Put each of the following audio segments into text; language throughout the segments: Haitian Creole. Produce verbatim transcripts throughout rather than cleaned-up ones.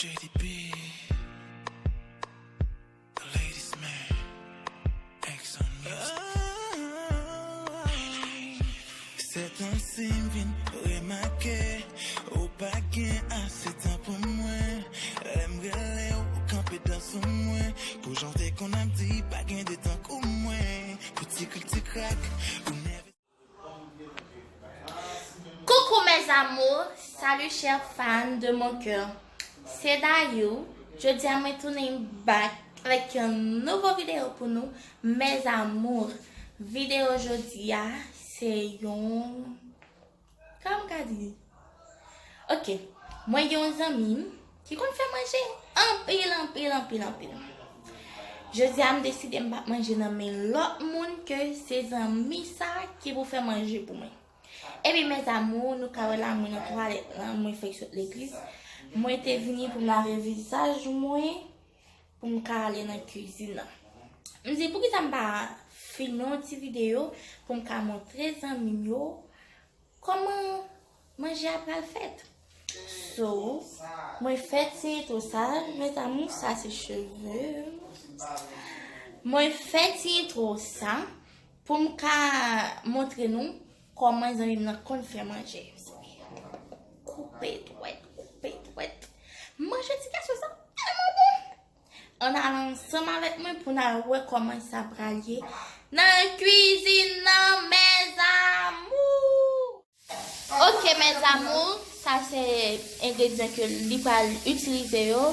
J D B, the ladies man, X on music. Sèt an si m vin remake, ou pa gen ase tan pou mwen. Lè m rele w, ou kanpe dan sou mwen. Pou jan w te konn ap di, pa gen de tankou mwen. Pou ti krik ti krak, ou nève. Coucou mes amours, salut chers fans de mon cœur. Se Dayou. Jodi a mwen tounen back avèk yon nouvo videyo pou nou, mes amours. Videyo jodi a se yon, kòman m ka di? Ok, mwen gen yon zanmi m ki konn fè manje anpil, anpil, anpil, anpil. Jodi a m deside m p ap manje nan men lòt moun ke se zanmi sa ki pou fè manje pou mwen. Epi mes amours, nou ka wè la mwen nan twalèt lan, mwen fèk sot legliz. Mwen te vini pou m lave vizaj mwen, pou m ka ale nan kizin nan. M di poukisa m pa filme yon ti videyo pou m ka montre zanmi m yo kòman manje a pral fèt. So, mwen fè ti entwo sa, mes amours, sa se cheve. Mwen fè ti entwo sa pou m ka montre nou kòman zanmi m nan konn fè manje. Koupe dwèt, koupe dwèt. Manje ti gason sa tèlman bon. Ann al ansanm avèk mwen pou n al wè kòman sa pral ye nan kizin nan, mes amours. Ok, mes amours, sa se engredyan ke li pral itilize yo.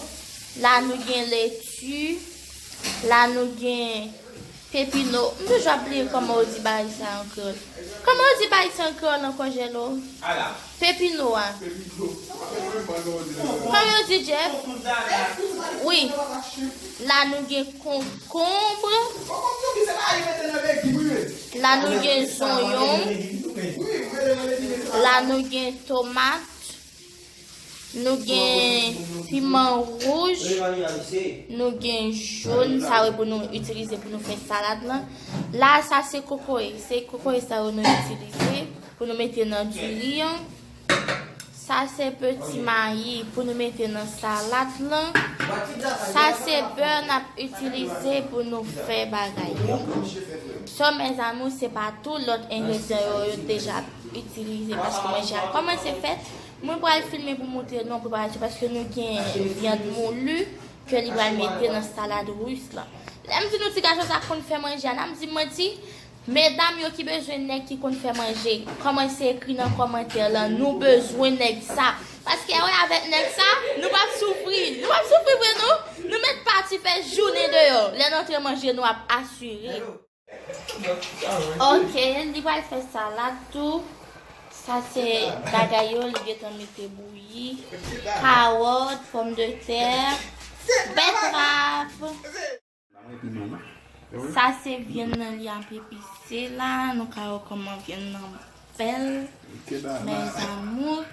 La nou gen leti, la nou gen pepino. M toujou ap bliye kòman yo di bagay sa an kreyòl. Kòman yo di bagay sa an kreyòl ankò, Jelo? Pepino a. Kòman yo di, Jeff? Wi. La nou gen konkonb. La nou gen zonyon. La nou gen tomat. Nou gen piman wouj. Nou gen jòn, sa yo pou nou itilize pou nou fè salad lan. La, sa se kokoye. Se kokoye sa yo nou itilize pou nou mete nan diri an. Sa se peti mayi pou nou mete nan salad lan. Sa se bè n ap itilize pou nou fè bagay yo. So, mes amours, se pa tout lòt engredyan yo, yo deja itilize paske manje a kòmanse fèt. Mwen pral filme pou montre nou preparasyon paske nou gen vyann moulu ke li pral mete nan salad ris lan. Lè m di nou ti gason sa konn fè manje a, n ap di manti. Medam yo ki bezwen nèg ki konn fè manje, kòmanse ekri nan kòmantè lan, nou bezwen nèg sa. Paske wè avèk nèg sa, nou p ap soufri. Nou p ap soufri vre non. Nou mèt pati fè jounen deyò. Lè n antre manje, nou ap asire. Ok, li pral fè salad tou. Sa se bagay yo, li gentan mete bouyi. Kawòt, pòmdetè, bètrav. Sa se vyann nan li ap epise la. Nou ka wè kòman vyann nan bèl. Mes amours.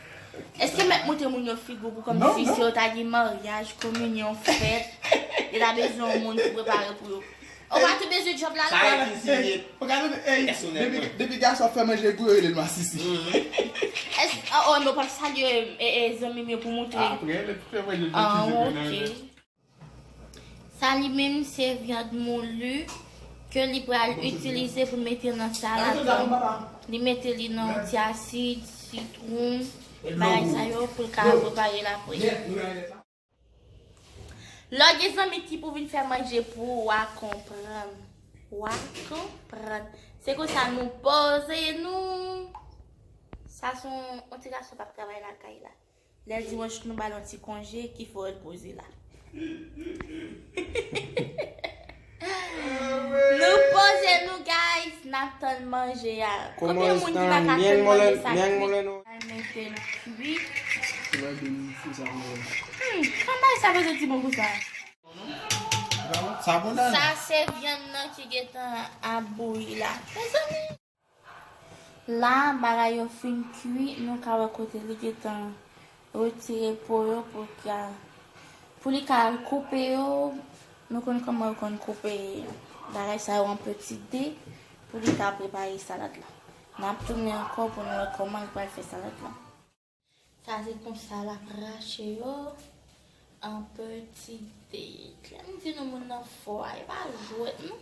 Èske m mèt montre moun yo figi w pou kòmsi si yo ta gen maryaj, kominyon, fèt, yo ta bezwen yon moun pou prepare pou yo? Ou pa tou bezwen djòb la la. Depi gason ap fè manje pou yo, yo rele l masisi. Oh, oh, nou p ap salye zanmi m yo pou montre. Ah, ok. Sa li menm se vyann moulu ke li pral itilize pou mete nan salad lan. Li mete li nan yon ti asid, sitwon, bagay sa yo pou l ka prepare l apre. Lè w gen zanmi ki pou vin fè manje pou ou, w a konprann. W a konprann. Se konsa nou poze nou. Sa se yon ti gason k ap travay lakay la. Lè dimanch nou ba l yon ti konje, ki fè w repoze la. Nou poze nou guys, n ap tann manje a. Konbyen moun ki pa ka tann manje sa kwi? Al mete l kwi. Hmm, kòman bagay sa bezwen ti bon konsa? Sa se vyann nan ki gentan ap bouyi la. Mezanmi. La bagay yo fin kwi, nou ka wè kote li gentan retire po yo pou ka, pou li ka koupe yo. Nou konn kòman yo konn koupe bagay sa yo an peti de pou li ka prepare salad la. N ap tounen ankò pou nou wè kòman li pral fè salad la. Sa se konsa l ap rache yo. An peti date. Lè m di nou moun nan fò a, e pa jwèt non.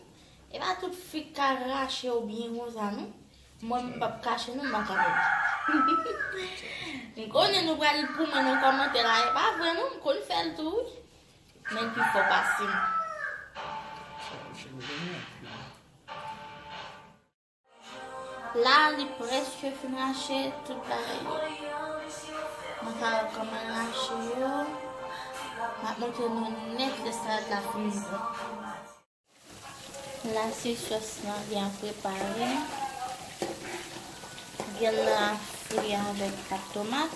E pa tout fi k ka rache w byen konsa non. Mwen m p ap kache non, m pa ka pèdi. M konnen nou pral pou mwen nan kòmantè la, e pa vre non, m konn fè l tou wi. Men l pi fò pase m. La, li prèske fin rache tout bagay yo. Mwen ka wè kòman l rache yo. M ap montre nou nèt lè salad la fin bon. La, se sòs lan gen ap prepare. Vyann nan ap fri avèk pat tomat.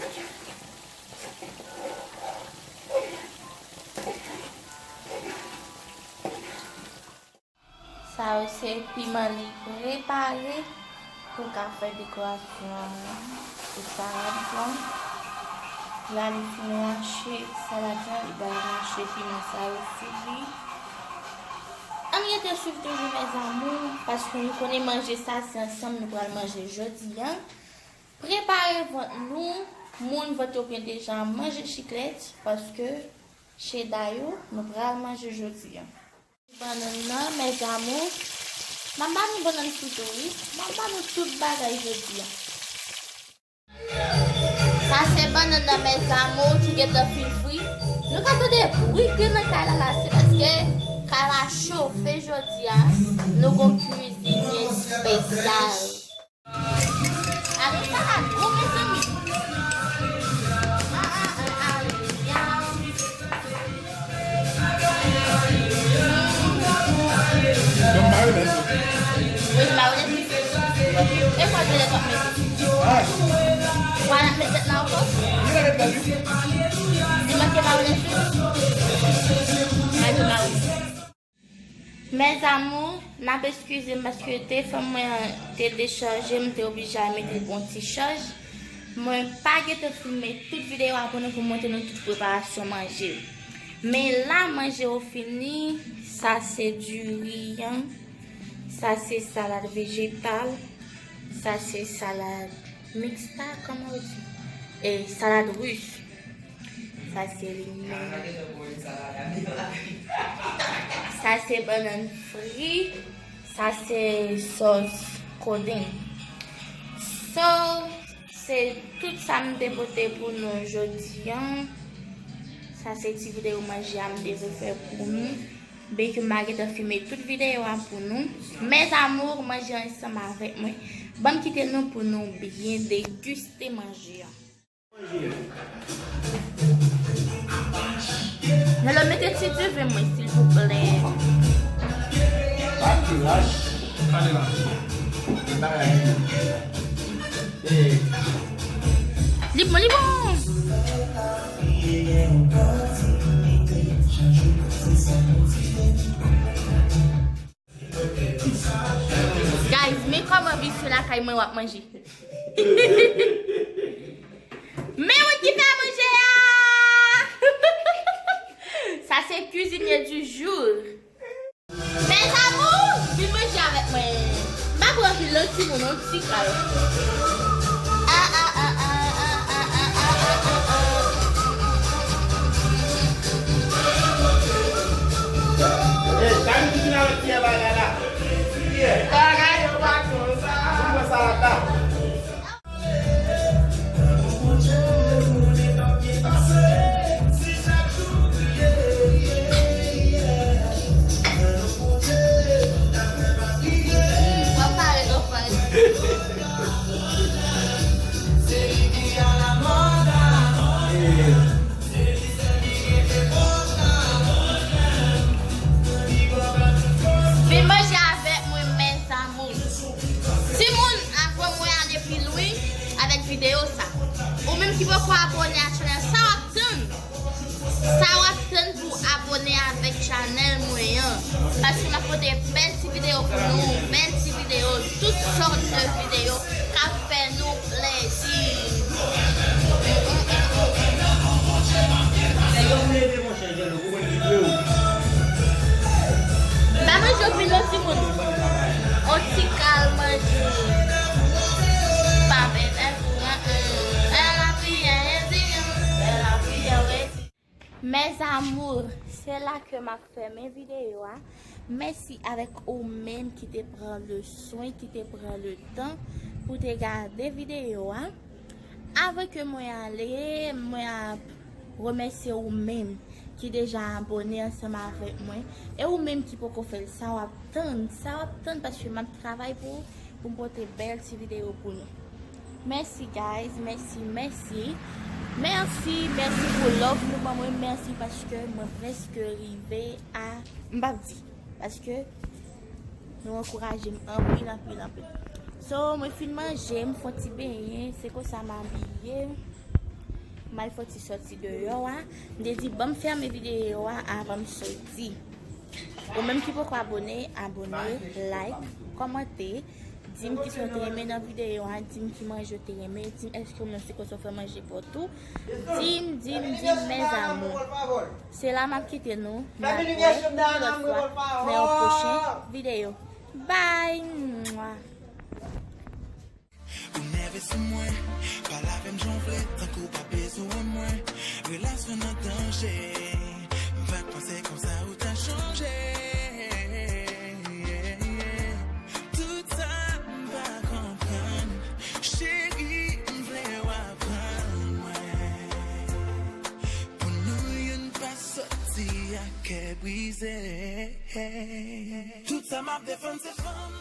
Sa yo se piman li prepare pou l ka fè dekorasyon an pou salad lan. La li fin rache salad lan, li pral rache piman sa yo sou li. Ann rete swiv toujou mes amours, paske nou konnen manje sa se ansanm nou pral manje jodi a. Prepare vant nou, moun vant yo byen deja manje chiklèt, paske cheda yo nou pral manje jodi a. Bannann nan, mes amours. M ap ba nou bannann fri tou wi. M ap ba nou tout bagay jodi a. Sa se bannann nan, mes amours, ki gentan fin fri. Nou ka tande bri grenn nan kay la la, se paske kay la chofe jodi a. Nou gon kizin espesyal. Ale, sa la gou, mezanmi. Ah, ah, ah, ah, ah. Donk, mayonèz. Wi, mayonèz. E kwa de lè w ap mete? Ah. Kwa n ap mete la ankò? Wi, la mete la, wi. Li manke mayonèz, wi. Manke mayonèz. Mes amours, n ap eskize m paske telefòn mwen an te dechaje, m te oblije al mete l pou yon ti chaj. Mwen pa gentan filme tout videyo a pou nou, pou montre nou tout preparasyon manje. Men la, manje yo fini. Sa se diri an. Sa se salad vejetal. Sa se salad mixta, kòman yo di? E salad russe. Sa se limen. Sa se bannann fri. Sa se sòs koden. So, se tout sa m te pote pou nou jodi a. Sa se ti videyo manje a m te vle fè pou nou. Byenke m pa gentan filme tout videyo a pou nou. Mes amours, manje ansanm avèk mwen. Ban m kite nou pou nou byen degiste manje a. Hello, mete ti diven mwen, silvouplè. Pa ti rach. Ale la. Bagay. Eh. Li bon, li bon. Guys, men kòman visye lakay mwen w ap manje. Men moun ki fè manje a! Sa se cuisinier du jour. Mes amours, vin manje avèk mwen. M pa pran anpil non, timoun, yon ti kal. Ah, ah, ah. Eh, Dani ki vin avèk ti bagay la. Bagay yo pa konsa. Ou wè salad la? Vin manje avèk mwen, mes amours. Timoun, avan mwen ale pi lwen avèk videyo sa, ou menm ki poko abòne a chanèl, sa w ap tann? Sa w ap tann pou abòne avèk chanèl mwen an? Paske m ap pote bèl ti videyo pou nou, bèl ti videyo, tout sòt de videyo k ap fè nou plezi. Ba manje w pi non, timoun. On ti kal manje. Pa bèl, bèl pou mwen. Bèl lavi, bèl lavi, bèl lavi. Mes amours, se la ke m ap fèmen videyo a. Mèsi avèk ou menm ki te pran le swen, ki te pran le tan pou te gade videyo a. Avan ke mwen ale, mwen ap remèsye ou menm ki deja abòne ansanm avèk mwen. E ou menm ki poko fè l, sa w ap tann, sa w ap tann, paske m ap travay pou, pou m pote bèl ti videyo pou nou. Mèsi guys, mèsi, mèsi. Mèsi, mèsi pou love nou ban mwen, mèsi paske mwen prèske rive a, m p ap di, paske nou ankouraje m anpil, anpil, anpil. So, mwen fin manje, m fè yon ti benyen, se konsa m abiye. M al fè yon ti sòti deyò a. M te di, ban m fèmen videyo a avan m sòti. Ou menm ki poko abòne, abòne, like, kòmante. Di m kisa w te renmen nan videyo a, di m ki manje w te renmen, di m èske ou menm se konsa w fè manje pa w tou. Di m, di m, di m, mes amours. Se la m ap kite nou. N ap wè yon lòt fwa nan yon pwochen videyo. Bye! Mwah. Ou nève sou mwen, pale avè m jan w vle, tankou w pa bezwen mwen. Relasyon nan danje, m pa t panse konsa ou ta chanje. Tout sa m pa konprann, cheri, m vle w aprann mwen. Pou nou youn pa sòti ak kè brize. Tout sa m ap defann se fanm.